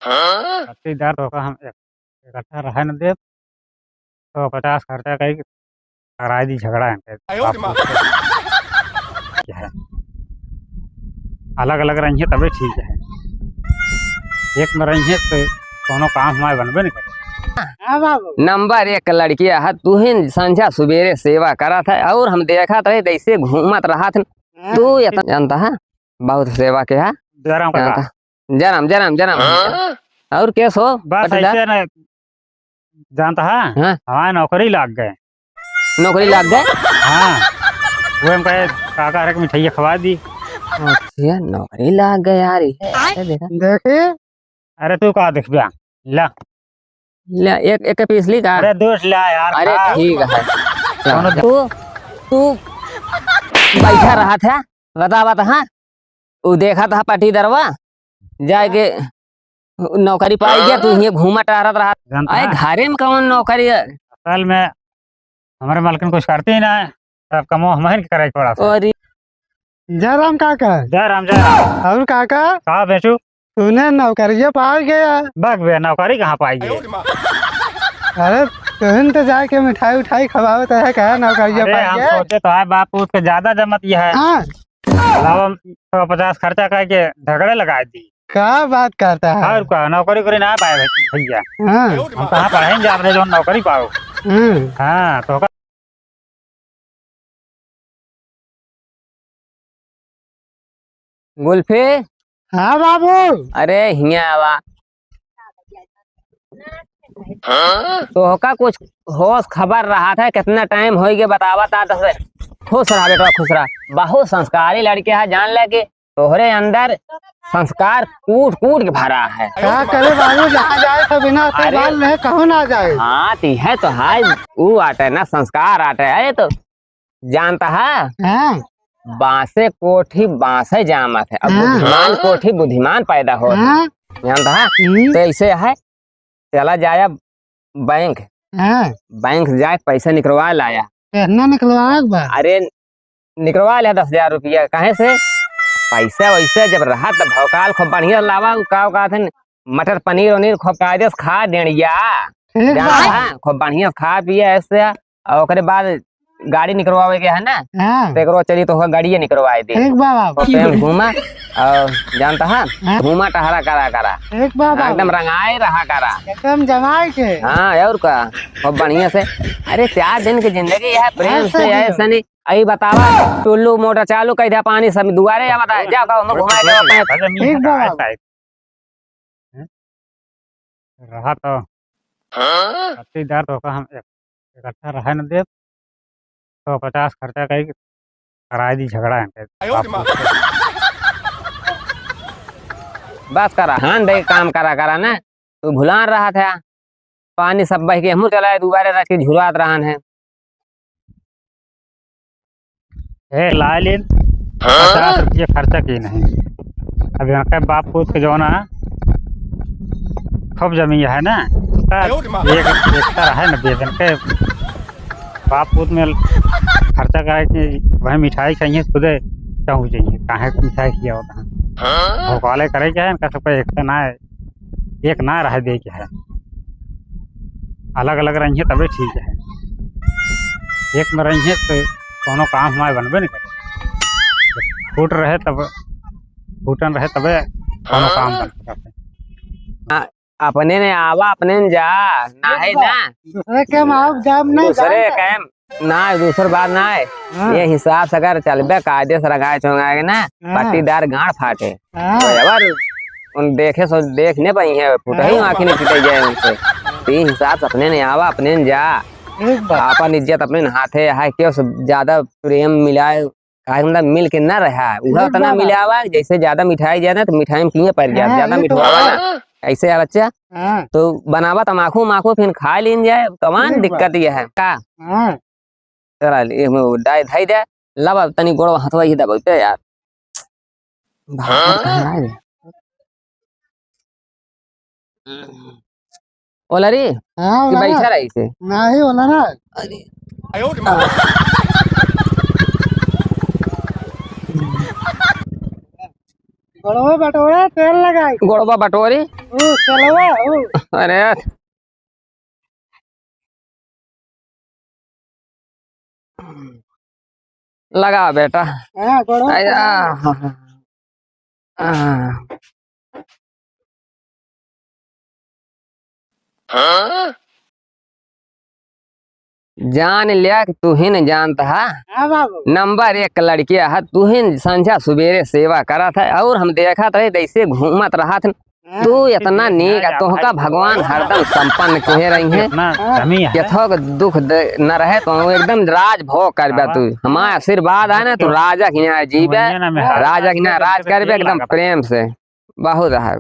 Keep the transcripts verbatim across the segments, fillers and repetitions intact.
पट्टीदार तो का हम एक, इकट्ठा रहे न देब, तो पचास खर्चा कई कराई दी झगड़ा इनके। आयो रे माँ। क्या है? अलग अलग रहिए तबे ठीक है, एक में रहिए तो कोनो काम हमारे बनबे नहीं करे। हाँ बाबू। नंबर एक लड़की है, तू ही संझा सुबेरे सेवा करत है और हम देखत रहे जैसे घूमत रहत है। हाँ। तू ये जानता है, बहुत सेवा के है। जय राम काका। जानता, जय राम, जय राम, जय राम। हाँ? और कैसे हो बस पट्टीदार? ऐसे ना, जानता है? हाँ। हमारे नौकरी लाग गए। नौकरी लाग गए? हाँ। वो हम कहे, "काका रे, एक मिठाई खवा दी।" अच्छा, नौकरी लाग गए यार, ये ऐसे देखा। देखी? अरे तू का देखबा? ला। ला, एक, एक पीस ली का? अरे दोस्त ला यार, अरे खा। ठीक है। कौनो तू, तू बैठा रहा था, बता, बता, हाँ? उ देखत ह पट्टीदरवा, जाए के नौकरी पाई गया, तू हियाँ घूमत टहरत रहा। जानता है? घरे में कौन नौकरी है? असल में हमारे मालकिन कुछ करती ही ना है, सब कमो हमारे के करे के पड़ा था। और जय राम काका। जय राम, जय राम। और काका? का बेचू? तूने नौकरिया पाई गया? बक बे, नौकरी कहाँ पाई है? अरे, तुहिन तो जाए के मिठाई उठाई खवावत है, कहा नौकरिया अरे, पाई हम गया? सोचे तो है, बाप पूत के ज्यादा जमत ये है। हाँ। लावा सौ पचास खर्चा करके झगड़े लगा दी। का बात करता है? और का, नौकरी करी ना पाए भाई, भैया। हाँ। हम कहाँ पढ़े जात रहे जो नौकरी पाओ। हम्म। हाँ, तो का गुल्फी। हाँ बाबू। अरे हियाँ आवा। तोहका कुछ होश खबर रहा था, कितना टाइम होइगे बतावा ता दस। खुश रहा बेटवा, खुश रहा। बहुत संस्कारी लड़के है, जान ले कि तोहरे अंदर संस्कार कूट कूट के भरा है। का करे बाबू, जहाँ जाए तो बिना अरे। संभाल रहे कहूँ ना जाए। हाँ, ती है तो है, ऊ आटे ना, संस्कार आटे है तो जानता है? हाँ। बांसे कोठी बांसे जामत है। अब हाँ। बुद्धिमान कोठी बुद्धिमान पैदा हो। हाँ। जानता है? हम्म। तो ऐसे है, चला जाया बैंक। हाँ। बैंक जाए पैसा निकलवा लाया। कितना निकलवाए के बा? अरे निकलवा लिया दस हजार रुपया। काहे से? पैसा वैसा जब रहा तब भौकाल खूब बढ़िया लावा, उ का कहत हन, मटर पनीर उनीर खूब कायदे से खा डेढ़िया। ठीक बा। जाना है, खूब बढ़िया खा पिए ऐसे, और ओकरे बाद गाड़ी निकलवावे के है ना, हाँ। तो एकरो चली तो ओकर गाड़िए निकलवाए दे। ठीक बा बाबू। खूब प्रेम घूमा, और जानता है, हाँ। घूमा टहरा करा करा। ठीक बा बाबू। एकदम रंगाए रहा करा। एकदम जमाए के। हाँ, और का, खूब बढ़िया से। अरे चार दिन की जिंदगी है, प्रेम हाँ, से सही है, है। सनी। अई बतावा, टुल्लू मोटर चालू कइ द्या, पानी सब दुआरे आवत है, जाओ, कहो, हमको घुमाए के अपने। ठीक बा बाबू। हैं? रहा तो हाँ? पट्टीदार तो का हम एक, इकट्ठा रहे न देब, तो पचास खर्चा कई कराए दी झगड़ा है। आयो रे माँ। बस करा, हाँ, दे काम करा, करा ना, तू भुलान रहा था। पानी सब बह के हमहू चलाए, दुबारे रख के झुरवात रहन है। ए, लाए लेन, हाँ? पचास रुपया खर्चा की नहीं। अब यहाँ के बाप पूत के जौन है, खूब जमी है ना, का आयो रे माँ। एक, एक तरह है ना, बेदन के बाप पूत में खर्चा कराए कि वही मिठाई खाइए, खुदे चाहू जाइए, काहे के मिठाई खिया होता है। हाँ? भौकाले करे के है, इनका सबका एक ना है। एक ना रहे दे के है, अलग अलग रहिए तबे ठीक है। एक में रहिए तो कोनो काम हमारे बनबे नहीं करे। फूट रहे तब, फूटन रहे तबे कोनो काम बन सकत है। हाँ, अपने ने आवा, अपने ने जा, ना है ना। दूसरे के हम आओ, जाम नहीं दूसरे जाम के हम ना, दूसर बात ना है। हाँ। ये हिसाब से अगर चलबे कायदे से रंगाए चोंगाए के ना, हाँ। पट्टीदार गांड फाटे। हाँ। तो यार, उन देखे सो देख ने पाई है, फुटही हाँ। आँखी ने पीटे गए उनसे। तो ये हिसाब से अपने ने आवा, अपने ने जा। ठीक बा। आपन इज्जत अपने ने हाथे है, क्यों से ज्यादा प्रेम मिलाए, काहे मतलब मिल के ना रहा, उहे ठीक उतना बा। मिलावा, जैसे ज्यादा मिठाई ज्यादा तो मिठाई में किए पड़ जात, हाँ, ज्यादा ये तो मिठवावा बा। ना, ऐसे है बच्चा। हाँ। तो बनावा तमाकू माकू फिर खा लीन जाए, कमान ठीक बा। दिक्कत ये है का? हाँ। चला, ये में डाय धाई दे, लब अब तनी गोड़वा हथवा ही दबाइते यार। भागत हाँ? कहाँ रह गए? ओला रे, हाँ, कि ओला बैठा ना। रही से? नहीं, ओला ना। अरे। आयो रे माँ। गोड़वा बटोरे, तेल लगाई। गोड़वा बटोरी? ओ, चलवा, ओ। अरे। लगा बेटा। हाँ, गोड़वा आया, चलवा। हाँ, हाँ, हाँ। हाँ? जान लिया कि तू ही न जानत हा। हाँ बाबू। नंबर एक लड़किया है, तू ही संझा सुबेरे सेवा करत है और हम देखत रहे जैसे घूमत रहत है। हाँ। तू इतना नीक है, तोहका भगवान हरदम संपन्न किहे रही है। इतना हाँ। धनी है। केथो के दुख दे, न रहे तो एकदम राजभोग करबे बाबा। तू। हमार आशीर्वाद है ना, तू तो राजा के यहाँ जीबे, दुनिया में है। राजा के यहाँ राज करबे एकदम प्रेम से। बहुत है।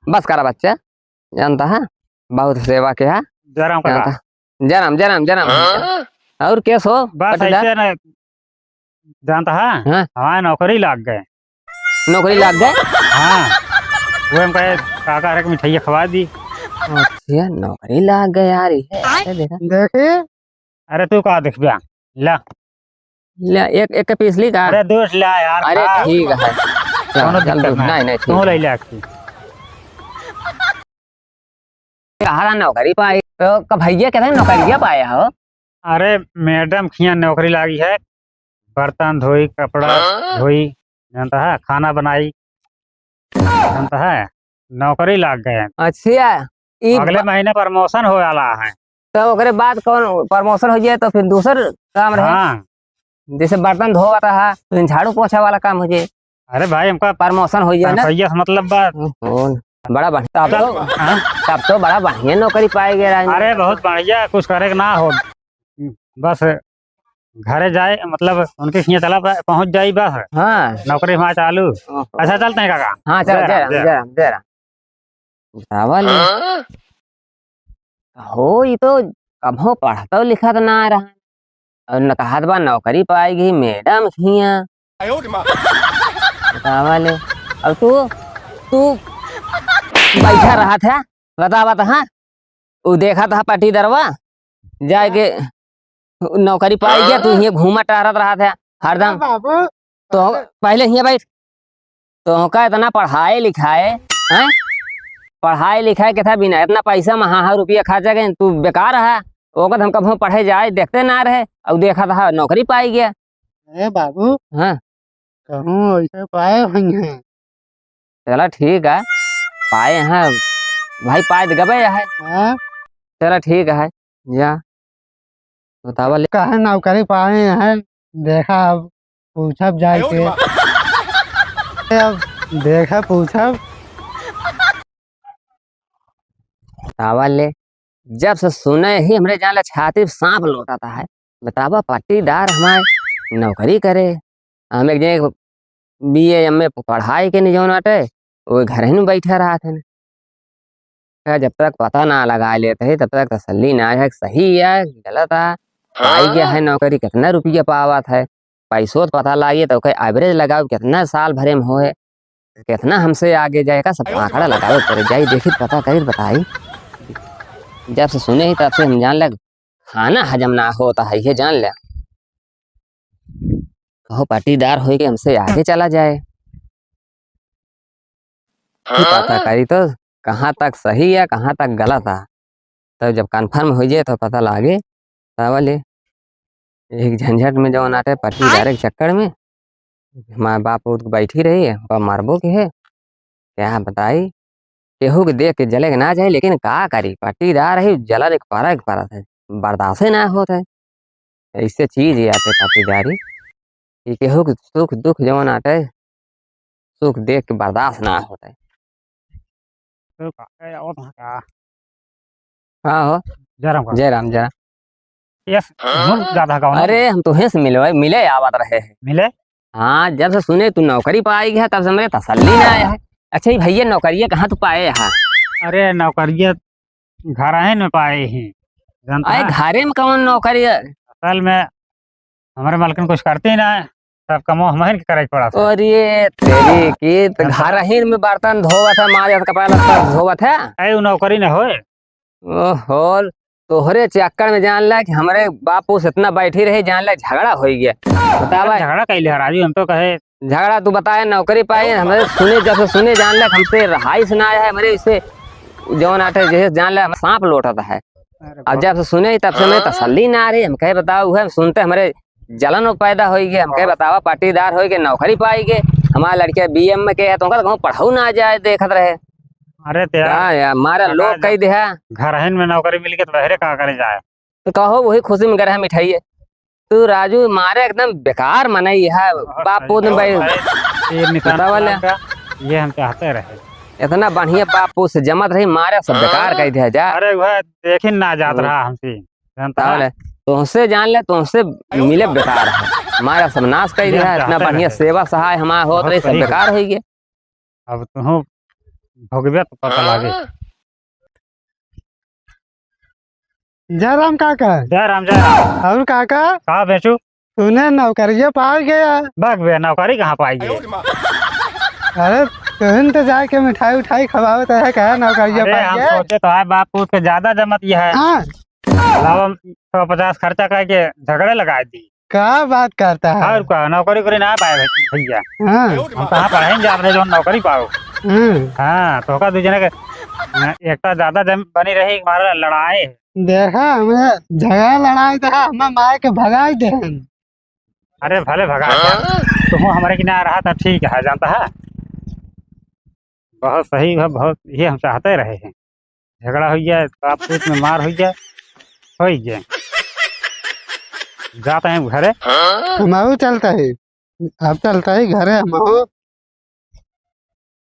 बस करा बच्चा, जानत है, बहुत सेवा किहा। जय राम काका। जानत है। जय राम, जय राम, जय राम। हाँ? और कैस हो, बस पटीदार? ऐसे न, जानत है, हाँ? हमारे नौकरी लाग गए। नौकरी लाग गए? हाँ, वो हम कहे, काका रे, मिठाइया खवा दी। अच्छा, नौकरी लाग गए यार, ये ऐसे देखा। देखी, अरे तू का देखबा? ला। ले, एक, एक पीस ली का? अरे दो ला यार, अरे खा। ठीक है। चल, कौनो चल, दिक्कत दो, नहीं। नहीं, नहीं, ठीक तू है। ले ले आखी। कहाँ नौकरी पाई? तो का भैया कहते हैं नौकरिया पाया हो? अरे मैडम खिया नौकरी लागी है, बर्तन धोई, कपड़ा हाँ? धोई, जानत है, खाना बनाई, जानत है, नौकरी लाग गए। अच्छा, ई अगले ब- महीने promotion हो वाला है। तो ओकरे बाद कौन promotion हो जाए तो फिर दूसर काम रहे? हाँ। जैसे बर्तन धोवा रहा, तो झाड़ू पोछा वाला काम हो जाए। अरे भाई, हमका promotion हो जाए ना। तनख्वाहिया से मतलब बा। ओहो, बड़ा बढ़िया। तब तो, हाँ? तब तो बड़ा बढ़िया नौकरी पाए गए राज में। अरे बहुत बढ़िया, कुछ करे के ना हो, बस घरे जाए, मतलब उनके हियाँ चला पा-, पहुँच जाई बस। हाँ। नौकरी हमार चालू। ओहो। अच्छा, चलते हैं काका। हाँ, चल, जय जय राम, राम, जय जय राम। राम, जय राम। बतावा ले। हाँ? हो, ई तो कभो पढ़तो लिखत ना रहा। और न कहत बा नौकरी पाई गई मैडम हियाँ। बतावा ले। अब तू, तू बैठा रहत है, बतावा तो, हाँ? उ देखत है पट्टीदरवा, जाए के नौकरी पाई गया, तू हियाँ घूमत टहरत रहत है हरदम। हाँ बाबू। तो पहले हियाँ बैठ। तोहका इतना पढ़ाए लिखाए, हैं? पढ़ाए लिखाए के था बिना, इतना पैसा में हाँ हाँ रुपया खर्चा के तू बेकार है। ओकत हम कभो पढ़े जाए, देखते ना रहे, और देखत है नौकरी पाई गया। अरे बाबू, हाँ। कहूँ ऐसे पाए हुई हैं। चला ठीक है, पाए हैं भाई, पाए तो गबे है। हाँ। चला ठीक है, जा। बतावा ले। काहे नौकरी पाए हैं, देखा अब पूछब जाए के। अब देखा पूछब। बतावा ले, जब से सुने ही हमरे जान ले छाती पे सांप लोटत है। बतावा, पट्टीदार हमार नौकरी करे, हम एक जगह बीए एमए पढ़ाई के नहीं जौन आटे, वो घर ही में बैठे रहत है। का जब तक पता ना लगा लेते हैं, तब तक तसल्ली ना है, सही है, गलत है, पाई गया है नौकरी, कितना रुपया पावत है, पैसो तो पता लागिए, तो कोई average लगाओ, कितना साल भरे में होए, कितना हमसे आगे जाए का सब आंकड़ा लगावे पड़े। जाई देखी, पता करी, बताई। जब से सुने ही तब से हम जान ले खाना हजम ना होता है, ये जान ले। कहो पट्टीदार होई के हमसे आगे चला जाए। फिर पता करी तो कहाँ तक सही है, कहाँ तक गलत है। तब जब confirm हो जाए तो पता लागे। बतावा ले, एक झंझट में जौन आटे पट्टीदार के चक्कर में हमार बाप उठ के बैठी रही है, ओका मारबो के है। क्या बताई, केहू के देख के जले के ना जाए, लेकिन का करी, पट्टीदार है, जलन एक परक परत है, बर्दाश्ते ना होत है। ऐसे चीज आटे पट्टीदारी कि केहू के सुख दुख जौन आटे, सुख देख के बर्दाश्त ना होत है। तो का, ए, और कहाँ का? हाँ हो। जय राम का। जय राम, जय राम। यस, हम ज्यादा गाँव ना। अरे, हम तोहे से मिले, मिले आवत रहे हैं। मिले? हाँ, जब से सुने तू नौकरी पाई गया, तब से हमरे तसल्ली ना आया है। अच्छा, ये भैया, नौकरिया कहाँ तू पाए है? अरे, नौकरिया घर ही में पाए ही, जानता अरे, है? घरे में कौन नौकरी है? असल में हमरे मालकिन कुछ करती ना है, सब कमो हमहिन के करे के पड़ा था। अरे, तेरी की, तो जानता घर ही में बर्तन धोवत है, माजत, कपड़ा लत्ता धोवत है। ऐ, उ नौकरी न होए। ओहो, तोहरे चक्कर में जान ला कि हमरे बापू से इतना बैठी रही, जान ला झगड़ा हो गया। बतावा। झगड़ा कैले है राजू, हम तो कहे झगड़ा तू बताए, नौकरी पाई, हमरे सुने, जब से सुने जान ले, हमसे रहाई से ना आया है, हमरे इससे जौन आटे जैसे जान ले, हम सांप लोटत है। अरे अब जब से सुने, तब से मैं तसल्ली ना आ रही। हम कहे बताओ, उहे हम सुनते हमरे जलन पैदा होई गए। हम कहे बतावा, पाटीदार होई गए, नौकरी पाई गए, हमारे लड़के बीएम में के है, तो उनका तो कहूँ पढ़ऊ ना जाए, देखत रहे। अरे तेरा हाँ यार, मारा लोग कही दे है। घर में नौकरी मिल गई तो बहरे का करे जाए? तो कहो, वही खुशी में गरह मिठाई है। तू राजू मारे एकदम बेकार मनई है, बहुत बाप सही पूत में बात भाई। है। ये निशान बतावा ले। का, ये हम चाहते रहे। इतना बढ़िया बाप पूत से जमत रही, मारे सब बेकार हाँ। कह दिया जा। अरे वह देखिन ना जात हम्म। रहा हमसे, जानता बतावा है? ले, तुमसे जान ले, तुमसे मिले बेकार है, मारे सब नाश कह ये दिया हम है। इतना चाहते बढ़िया रहे। सेवा सहाय हमारा होत बहुत रही, सब सही बेकार है। हो गए। अब तुहूँ भोगबे तो पता लागे। जय राम काका। जय राम, जय राम। और काका? का बेचू? तूने नौकरिया पा गया। बक बे, नौकरी कहाँ पाई है? अरे, तुहन तो जाके मिठाई उठाई खवावत है, कहा नौकरिया अरे, पा हम गया। सोचे तो है, बाप पूत के ज्यादा जमत ये है। हाँ। लावा, सौ पचास खर्चा करके झगड़े लगा दी। का बात करता है? और का, नौकरी उकरी ना पाए भाई, भैया। हाँ। हम कहाँ पढ़े जात रहे, जो नौकरी पाओ। हम्म। हाँ, तो का दू जने के, हाँ, एकता ज्यादा जम बनी रही, हमारा लड़ाई। देखा, हमें झगड़ा लड़ाई देखा, हमें मार के भगाई दे। अरे भले भगा दे। तुम हमारे किनारे रहा तो ठीक है, जानता है? बहुत सही है, बहुत ये हम चाहते रहे हैं। झगड़ा हो जाए, बाप पूत में मार हो जाए, हो जाए। जाते हैं घरे। हमहू चलता है, अब चलता है घरे, हमहू